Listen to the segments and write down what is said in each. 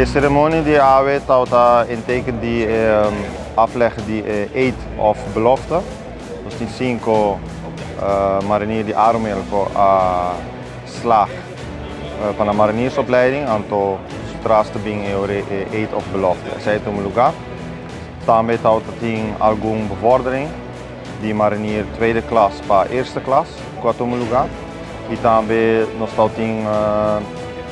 E ceremonia di awe ta in teken di afleggen di eed of belofte. Nos tin cinco marinier di Arumil cu a slaag pa nan mariniersopleiding, anto tras ta bin e eed of belofte. Esey ta un lugar. Tambe tin algun bevordering di marinier tweede klas pa eerste klas cu a tuma lugar. Y tambe nos tin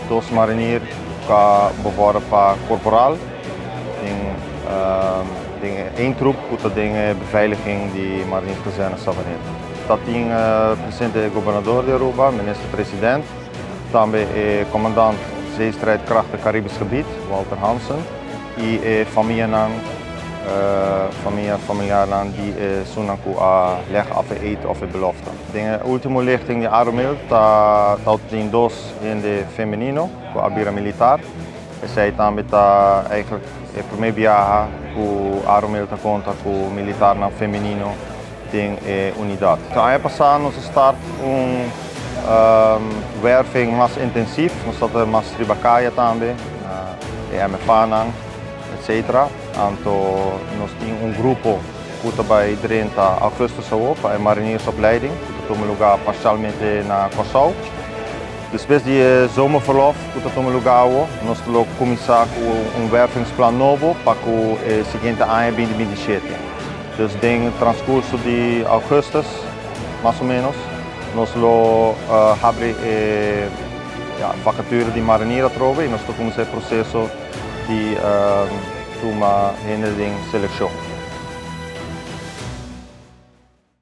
dos marinier cu a bevorderd pa corporal. Den één troep cu ta den beveiliging di Marinierskazerne Savaneta. Ta tin presente gobernador di Aruba, minister-president, tambe commandant Zeestrijdkrachten Caribisch Gebied, Walter Hansen, y famianan, famia familiarnan di esunnan cu a leg af e eed of e belofte. Den ultimo lichting di Arumil ta tin dos hende femenino cu a bira militar. Esey tambe ta eigenlijk e prome biaha cu Arumil ta conta cu militarnan femenino den e unidad. Aña pasa nos a start un werving mas intensief, nos ta mas riba caya tambe, e MFA-nan, etc. Anto nos tin un grupo cu ta bay 30 augustus pa e mariniersopleiding, cu ta tuma lugar parcialmente na Corsou. Despues di zomerverlof cu ta tuma lugar, nos ta cuminsa cu un wervingsplan nobo pa e siguiente aña 2027. Dus den transcurso di augustus, mas o menos, nos lo habri ja, vacature di marinier atrobe y nos ta cuminsa e proceso di tuma hende den seleccion.